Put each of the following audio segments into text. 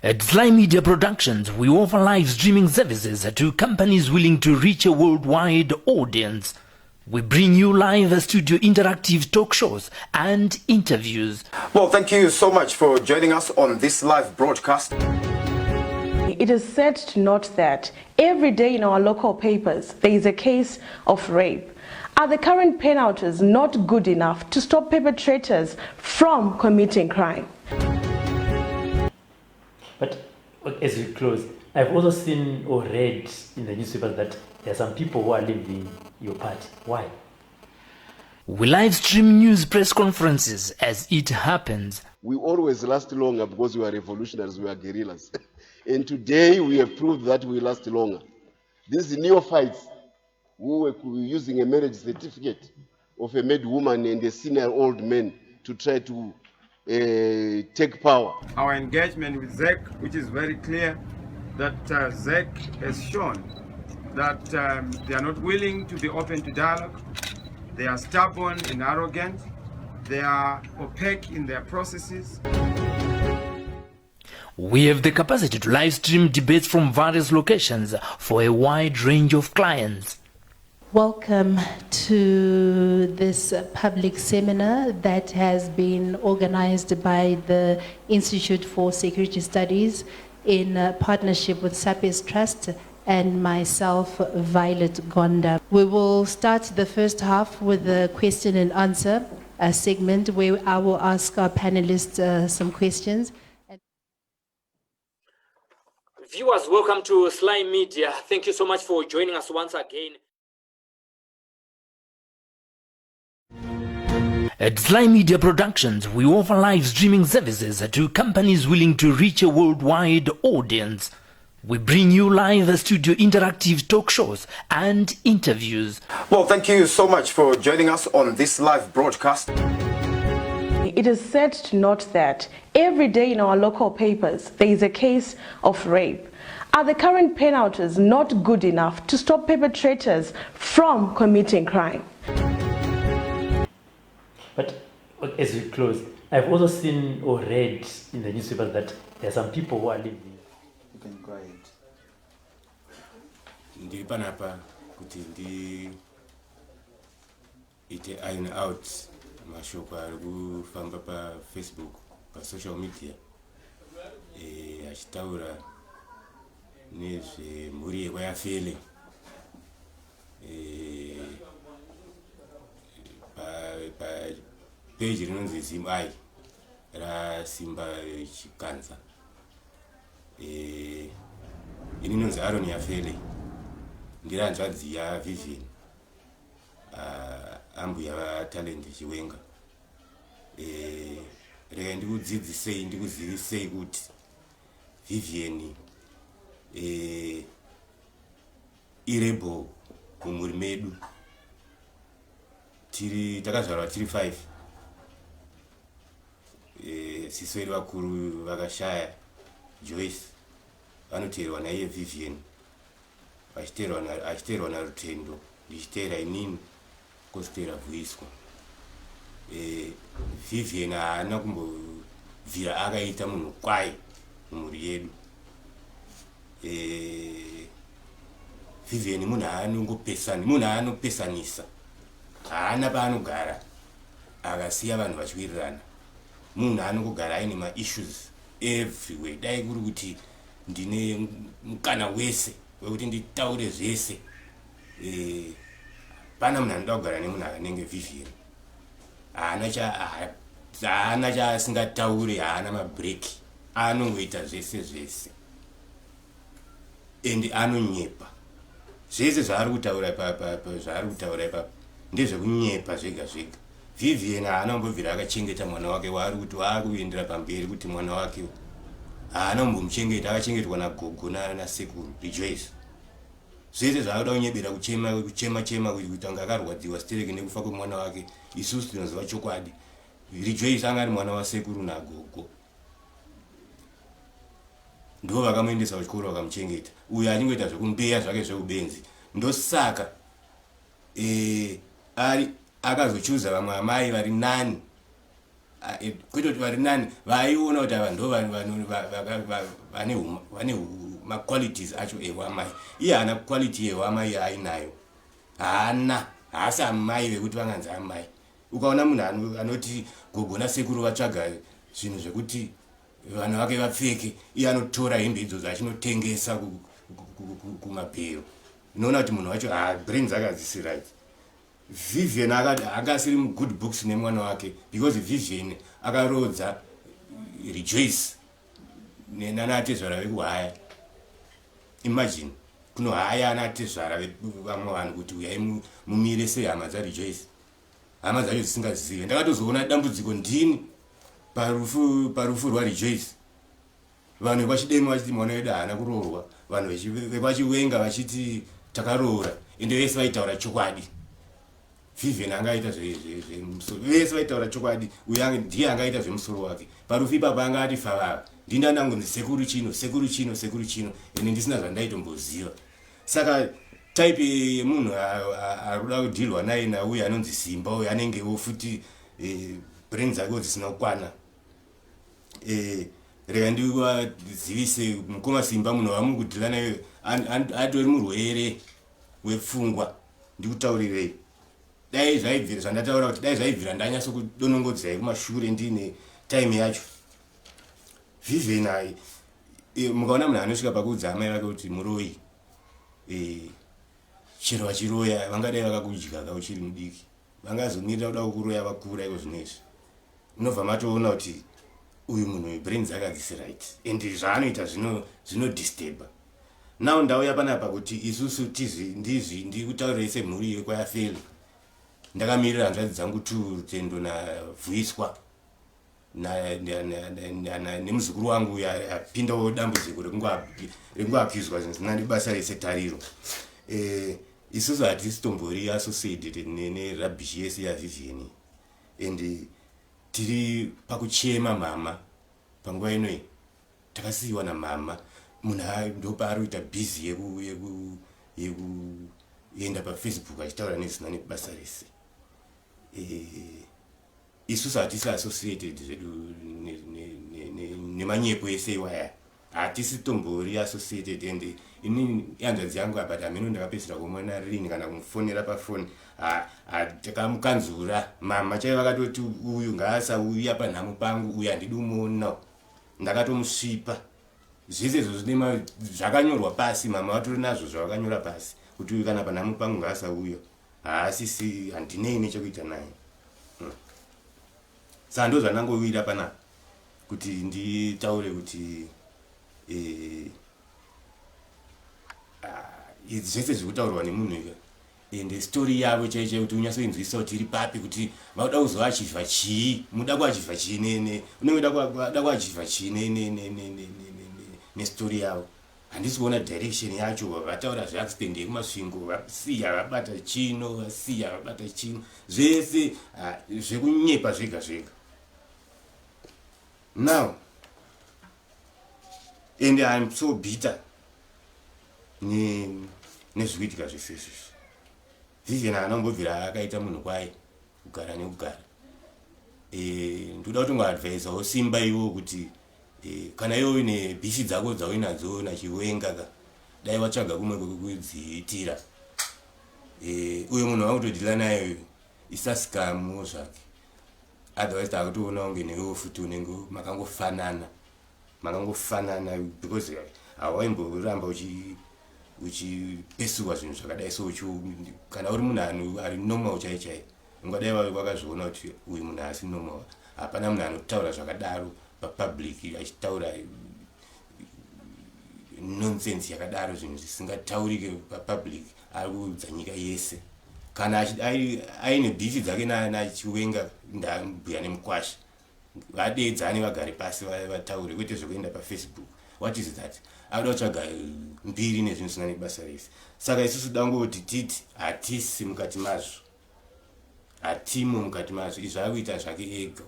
At Sly Media Productions, we offer live streaming services to companies willing to reach a worldwide audience. We bring you live studio interactive talk shows and interviews. Well, thank you so much for joining us on this live broadcast. It is sad to note that every day in our local papers there is a case of rape. Are the current penalties not good enough to stop perpetrators from committing crime? But as we close, I've also seen or read in the newspapers that there are some people who are leaving your party. Why? We live stream news press conferences as it happens. We always last longer because we are revolutionaries, we are guerrillas. And today we have proved that we last longer. These neophytes who were using a marriage certificate of a mad woman and a senior old man to try to take power. Our engagement with ZEC, which is very clear, that ZEC has shown that they are not willing to be open to dialogue. They are stubborn and arrogant. They are opaque in their processes. We have the capacity to live stream debates from various locations for a wide range of clients. Welcome to this public seminar that has been organized by the Institute for Security Studies in partnership with Sapes Trust and myself, Violet Gonda. We will start the first half with the question and answer segment where I will ask our panelists some questions. Viewers, welcome to Sly Media. Thank you so much for joining us once again. At Sly Media Productions, we offer live streaming services to companies willing to reach a worldwide audience. We bring you live studio interactive talk shows and interviews. Well, thank you so much for joining us on this live broadcast. It is sad to note that every day in our local papers there is a case of rape. Are the current penalties not good enough to stop perpetrators from committing crime? But as we close, I've also seen or read in the newspapers that there are some people who are leaving. You can go ahead. Ndiri panapa kuti ndiite iron out mashoko ari kufamba paFacebook, pasocial media, achitaura nezvemhuri yekwaYafele. Papeji rinonzi Zimai raSimba Chikanza. Ini inonzi Aron Yafele, ndiri hanzvadzi yaVivian, ambuya vaTalent Chiwenga. Regai ndikudzidzisei, ndikuzivisei kuti Vivian irebel mumhuri medu. Tiri takazvarwa tiri 5. Sisi vedu vakuru vakashaya, Joyce, vanoteerwa naiye Vivian, achiteerwa naRutendo, ndichiteera inini, koziteera Vuyiswa. Vivian haana kumbobvira akaita munhu kwai mumhuri yedu. Vivian munhu aanongopesani, munhu aanopesanisa, haana paanogara akasiya vanhu vachiwirirana. Munhu anongogara aine maissues everywhere. Dai kuri kuti ndine mukana wese wekuti nditaure zvese, pana munhu anoda kugara nemunhu anenge Vivian. Haana chaasingataure, haana mabreki, anongoita zvese zvese and anonyepa. Zvese zvaari kutaura, zvaari kutaura ipapo ndezvekunyepa zvega zvega. Vivian haana kumbobvira akachengeta mwana wake waari kuti waakuendera pamberi kuti mwana wake. Haana kumbomuchengeta, akachengetwa nagogo nasekuru Rejoice. Zvese zvaakuda kunyebera kuchema, kuchema chema kuti anga akarwadziwa stereke nekufa kwemwana wake, isusu tinoziva chokwadi. Rejoice anga ari mwana wasekuru nagogo, ndo vakamuendesa kuchikoro, vakamuchengeta. Uyo achingoita zvekumbeya zvake zveubenzi. Ndosaka ari akazochuza vamwe amai vari nani. Kwete kuti vari nani, vaaiona kuti ava ndo vane maqualities acho ewamai. Iye haana quality yewamai yaainayo, haana. Haasi amai vekuti vanganzi amai. Ukaona munhu anoti gogo nasekuru vatsvaga zvinhu zvekuti vana vake vapfeke, iye anotora hembe idzodzo achinotengesa kumabhero, unoona kuti munhu wacho brain dzake hadzisi right. Vivian anga asiri mugood books nemwana wake, because Vivian akarodza Rejoice nanatezvara vekuhaya. Imagine kunohaya anatezvara vamwe vanhu kuti uyai mumire sehama dzaRejoice, hama dzacho dzisingazive. Ndakatozoona dambudziko ndini parufu rwaRejoice, vanhu vekwaChidema vachiti mwana wedu haana kuroorwa, vanhu vekwaChiwenga vachiti takaroora, ende vese vaitaura chokwadi. Vivian angaita zvemusoro, vese vaitaura chokwadi. Uyo ndiye angaita zvemusoro wake. Parufu ipapo anga ati favava, ndindandangonzi sekuru chino, sekuru chino, sekuru chino, ende ndisina zvandaitomboziva. Saka type yemunhu ari kuda kudhilwa naye nauyo anonzi Simba uyo, anengewo futi brain dzakewo dzisina kukwana. Rega ndivazivise, mukoma Simba, munhu wamuri kudhila naye atori murwere wepfungwa. Ndikutaurirei, dai zvaibvira zvandataura, kuti dai zvaibvira ndanyatso-kudonongodzai kumashure ndine time yacho. Vivian ai, mukaona munhu anosvika pakuudza amai vake kuti muroi, chero vachiroya vangadai vakakudya ka uchiri mudiki, vangazomirira kuda kukuroya vakura iko zvino izvi? Unobva matoona kuti uyu munhu brain dzake hadzisi right, and zvaanoita zvinodisturba. Now ndauya panapa kuti isusu tizvi ndizvi ndikutaurirei semhuri yekwayafeli. Ndakamirira hanzvadzi dzangu tu, Rutendo naVhuiswa, nemuzukuru wangu apindawo dambudziko rekungoaccuswa zvinhu zvisina nebasa rese. Tariro, isusu hatisi tombori associated nerubbish yese yaVivian, and tiri pakuchema mama panguva inoi. Takasiyiwa namama. Munhu ndopaari kuita busy yekuenda paFacebook achitaura nezvisina nebasa rese. Isusu hatisi associated zvedu nemanyepo ese iwaya, hatisi tombori associated. And ini hanzvadzi yangu, but hameno ndakapedzisira kumona rini kana kumufonera pafoni. Takamukanzura. Mama chaivo vakatoti uyu ngaasauya panhamo pangu, uyu handidi umuona. Ndakatomusvipa. Zvese izvo zvine zvakanyorwa pasi, mama vatori nazvo zvavakanyora pasi kuti uyu kana panhamo pangu ngaasauya, haasisi, handinei nechekuita naye. Saka ndo zvandangowira panapa kuti nditaure kuti zvese zviri kutaurwa nemunhu ika, ende story yavo chaiyo chaiyo, kuti unyatsoinzwisisa kuti iri papi, kuti vakuda kuzoachiever chii, muda kuachiever chii, unenge uda kuachiever chii nestory yavo. Handisi kuona direction yacho. Vataura zveaccident yekuMasvingo, vasiya vabata chino, vasiya vabata chino, zvese zvekunyepa zvega zvega. Now, and I'm so bitter nezvikuitika zvese izvizvi. Vivian haana kumbobvira akaita munhu kwaye kugara nekugara. Ndoda kutongoadvisawo Simba iwo kuti kana iwe uine beef dzako dzauinadzo naChiwenga ka, dai watsvaga kumwe kwekudziitira. Uyo munhu wakutodhila naye uyu isasikamuwo zvake, otherwise takutoona kunge newewo futi unenge makangofanana, makangofanana, because hawaimboramba uchipesuwa zvinhu zvakadai. So kana uri munhu ari normal chai chai, ungadai wakazviona kuti uyu munhu haasi normal. Hapana munhu anotaura zvakadaro papublic, achitaura nonsense yakadaro, zvinhu zvisingataurike papublic, ari kuudza nyika yese. Kana aine beef dzake naChiwenga, ndabhuya nemukwasha, vadeedzane, vagare pasi, vataure, kwete zvekuenda paFacebook. What is that? Akuda kutsvaga mbiri nezvinhu zvisina nebasa rese. Saka isusu dangoti titi hatisi mukati mazvo, hatimo mukati mazvo. Izvi akuita zvake ega,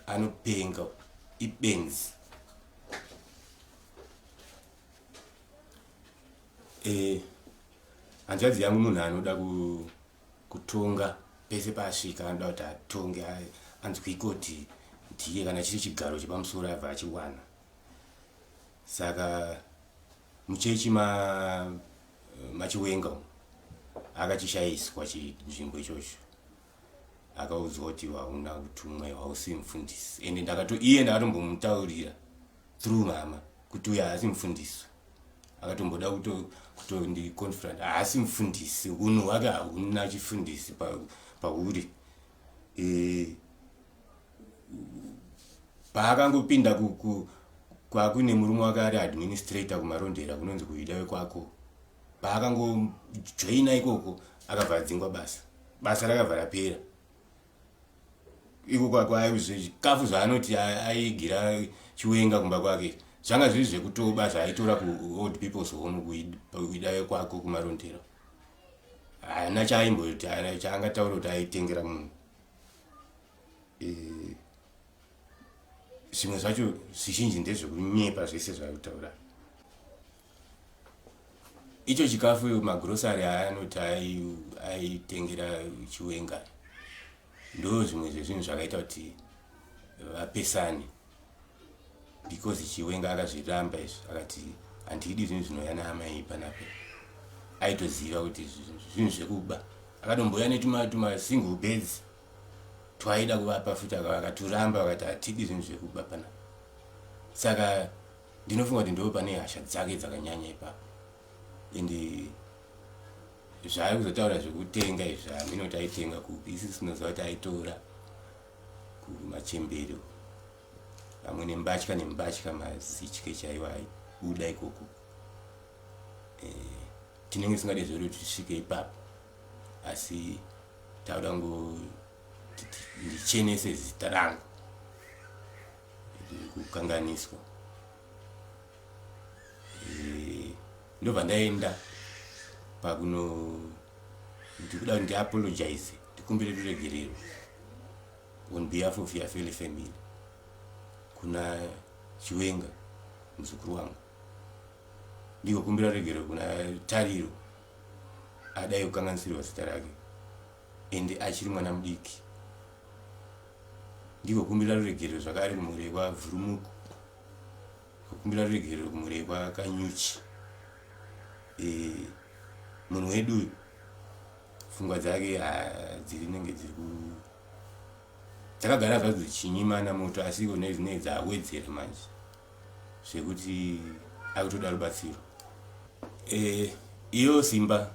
anopenga, ibenzi. Hanzvadzi yangu munhu anoda kutonga pese paasvika, anoda kuti atonge, anzwike kuti. Ndiye kana chiri chigaro chepamusoro abva achiwana. Saka muchechi ma maChiwenga umu akachishayiswa chinzvimbo ichocho. Akaudzwa kuti hauna kutumwa iwe hausi mufundisi. Ende ndakato iye ndakatombomutaurira through mama kuti uyu haasi mufundisi. Akatomboda kutondiconfront haasi mufundisi, unhu hwake hauna chifundisi pauri. E, paakangopinda kwakune murume wake ari administrator kuMarondera kunonzi kuida wekwako, paakangojoina ikoko akabva adzingwa basa, basa rakabva rapera iko kwako. Zvikafu zvaanoti aigira Chiwenga kumba kwake zvanga zviri zvekutoba zvaaitora kuold people's home kuida wekwako kuMarondera. Haana chaaimboti chaangataura kuti aitengera munhu. Zvimwe zvacho zvizhinji ndezvekunyepa zvese zvaari kutaura. Icho chikafu, magrosari aanoti aitengera Chiwenga, ndo zvimwe zvezvinhu zvakaita kuti vapesane, because Chiwenga akazviramba izvi, akati handidi zvinhu zvinouya naamai panapa. Aitoziva kuti zvinhu zvekuba. Akatomboya netuma single beds twaida kuvapa futi, akaturamba, vakati hatidi zvinhu zvekuba panapa. Saka ndinofunga kuti ndo pane hasha dzake dzakanyanya ipapo. Ende zvaari kuzotaura zvekutenga izvi, hamina kuti aitenga kupi. Isi tinoziva kuti aitora kumachembero vamwe nembatya nembatya, mazitye chaiwo aibuda ikoko. Tinenge tisingade zvedu kuti tisvike ipapo, asi tauda ngo ndichenese zita rangu kukanganiswa. Ndobva ndaenda pakuno ndikuda kuti ndiapologize, ndikumbire ruregerero on behalf of Yafele family kuna Chiwenga muzukuru wangu, ndikokumbira ruregerero kuna Tariro adai kukanganisirwa zita rake ende achiri mwana mudiki, ndikokumbira ruregerero zvakare kumhuri yekwaVhurumuku, kukumbira ruregerero kumhuri yekwaKanyuchi. Munhu wedu uyu pfungwa dzake dziri nenge dziri dzakagara zvadzo dzichinyimana moto, asi iko nezvinei dzawedzera manje zvekuti akutoda rubatsiro. Iyo Simba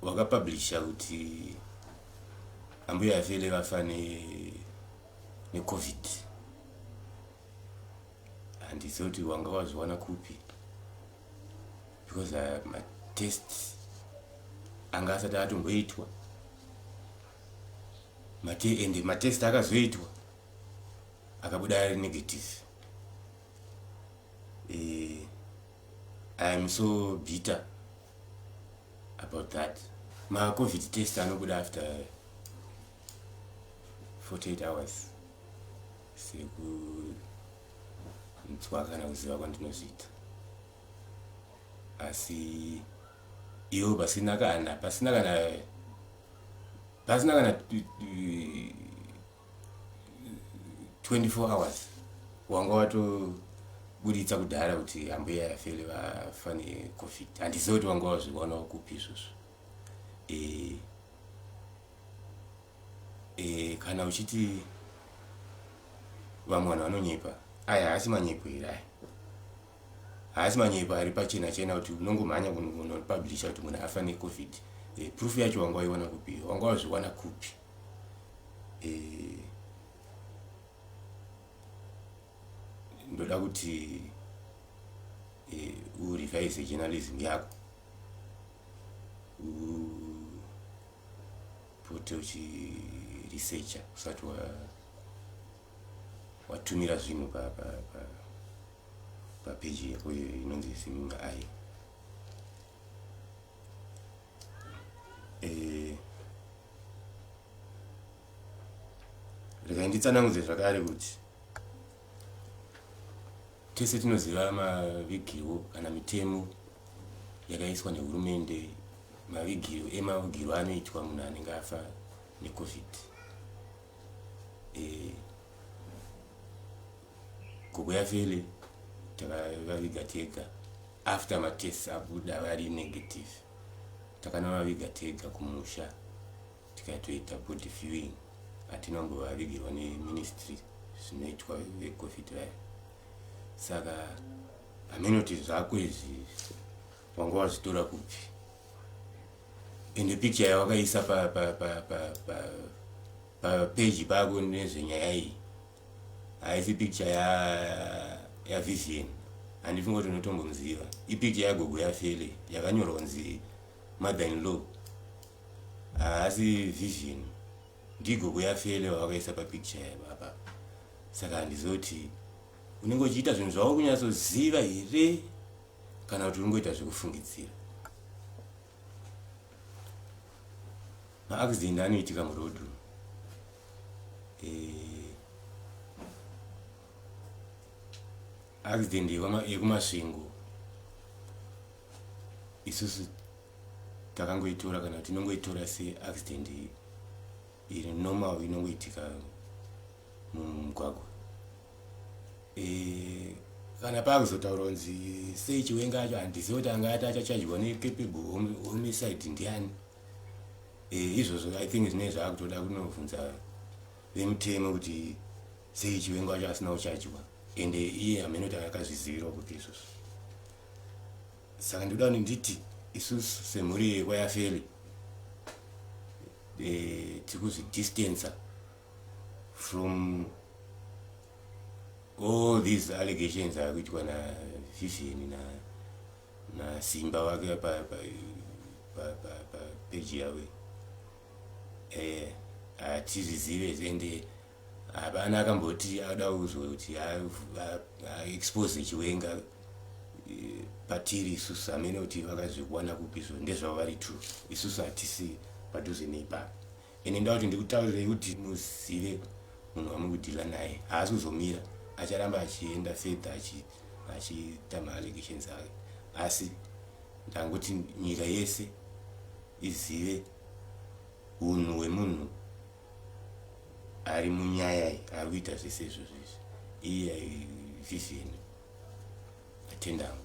wakapublisha kuti ambuya Afele vafa neCovid, handizivi kuti wanga wazviwana kupi, because matest anga asati atomboitwa ende matest akazoitwa akabuda ari negative. I am so bitter about that. MaCovid test anobuda after 48 hours sekunzwa kana kuziva kwandinozviita, asi iwo pasina kana 24 hours wanga watobuditsa kudhara kuti ambuya Yafele vafa neCovid. Handizivi kuti wanga wazviwanawo kupi izvozvo. E, kana uchiti vamwe vanhu vanonyepa, aya haasi manyepo here? Aya haasi manyepo ari pachena chena kuti unongomhanya kunopublisha kuti munhu afa neCovid? Proof yacho wanga waiwana kupi? Wanga wazviwana kupi? Ndoda kuti urevise journalism yako, upote uchiresearcha usati watumira zvinhu papeji yako inonzi Siminga Ai. Regai nditsanangudze zvakare kuti tese tinoziva mavigirwo kana mitemo yakaiswa nehurumende, mavigiro emavigirwo anoitwa munhu anenge afa neCovid. E, gogo yafele takavaviga tega after matest abuda vari negative, takanovaviga tega kumusha, tikatoita body viewing. Hatina kumbovavigirwa neministry zvinoitwa veCovid vaya. Saka haminoti zvako izvi wanga wazvitora kupi? Ende picture yawakaisa papeji pako nezvenyaya iyi haisi picture yaVivian, handifunga kuti unotombomuziva. Ipicture yagogo yafele yakanyorwa kunzi mother in law, haasi Vivian, ndigogo yafele wawakaisa papicture apa. Saka handizoti unenge uchiita zvinhu zvavo kunyatsoziva here kana kuti ungoita zvekufungidzira. Maaccident anoitika muroad. Accident yekuMasvingo isusu takangoitora kana tinongoitora seaccident iri normal inongoitika mumugwagwa. Kana pakuzotaura kunzi sei Chiwenga acho, handizivi kuti anga ati achachajwa neculpable homicide ndiani. Izvozvo I think zvinenge zvaakutoda kunobvunza vemutemo kuti sei Chiwenga wacho asina kuchajwa, ende iye hamene kuti akazvizivirwa kupi izvozvo. Saka ndinoda kuti nditi isusu semhuri yekwaYafeli tiri kuzvidistansa from all these allegations ari kuitwa naVivian naSimba wake papeji yavo. Hatizvizive, ende hapana akamboti ada kuzoti aexpose Chiwenga patiri isusu. Hamene kuti vakazvikuwana kupi izvo, ndezvavo vari two, isusu hatisi padhuze neipapo. Ende ndoda kuti ndikutaurirei kuti muzive munhu wamuri naye haasi kuzomira, acharamba achienda further achiita maallegations ake. Asi ndangoti nyika yese izive unhu hwemunhu ari munyaya iyi, ari kuita zvese izvozvo izvi, iye Vivian. Atendangu.